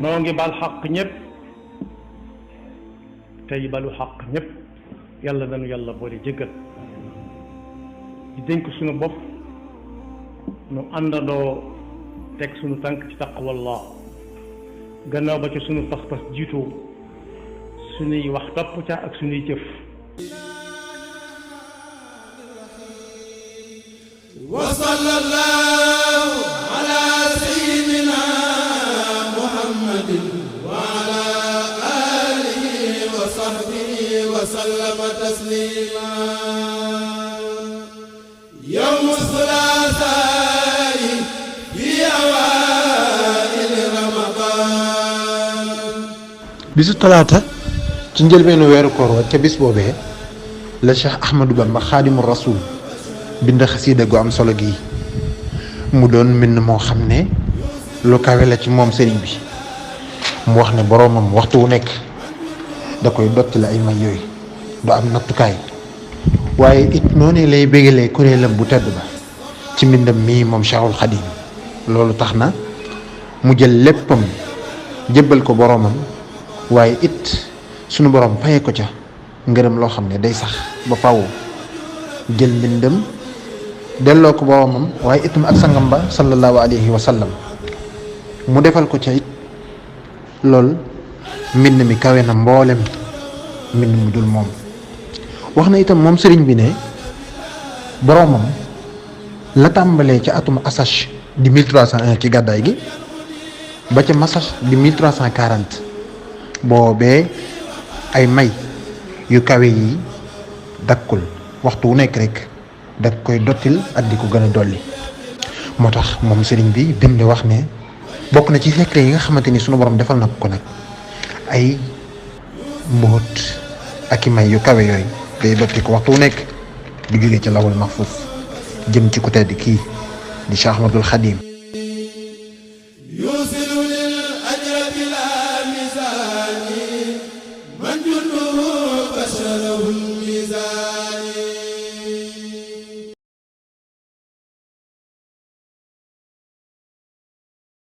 noo ngi bal xaq ñëpp tey balu xaq ñëpp yàlla nañu yàlla boole jéggal di dénk suñu bopp nu àndandoo teg suñu tànk ci taqwallah gannaaw ba ci suñu pas-pas jiitoo suñuy wax topp ca ak suñuy jëf wa sallallahu ala sayyidina muhammadin wa ala alihi wa sahbihi wa sallama taslima yawm thulathai fi awail ramadan. bisu talaata ci njëlbeenu weeru koor wa ca bis boobee la Cheikh Ahmadou Bamba Xaadimu Rasuul bind xasiida gu am solo gi mu doon mbind moo xam ne lu kawe la ci moom sëriñ bi mu wax ne boroomam waxtu wu nekk da koy dotti la ay may yooyu du am nattukaay waaye it noonu lay bégalee kuréelam bu tedd ba ci mbindam mii moom Cheikhul Xadim loolu tax na mu jël léppam jébbal ko boroomam waaye it sunu boroom faye ko ca ngërëm loo xam ne day sax ba faw jël mbindam delloo ko boroomam waaye itam ak sangam ba sallallahu alayhi wa sallam mu defal ko ca it lool mbind mi kawe na mboolem mbind mu dul moom wax na itam moom sëriñ bi ne boroomam la tàmbalee ca atum asach di 1301 ci gàddaay gi ba ca masach di 1340 boobee ay may yu kawe yi dakkul waxtu wu nekk rek da koy dottil ak di ko gën a dolli moo tax moom sëriñ bi dem di wax ne bokk na ci secret yi nga xamante ni sunu borom defal na ko nag ay mbóot ak i may yu kawe yooyu day dotti ko waxtu wu nekk di jógee ci lawul mahfuus jëm ci ku tedd kii di Cheikh Ahmadul Xadim. من جنده بشره الميزان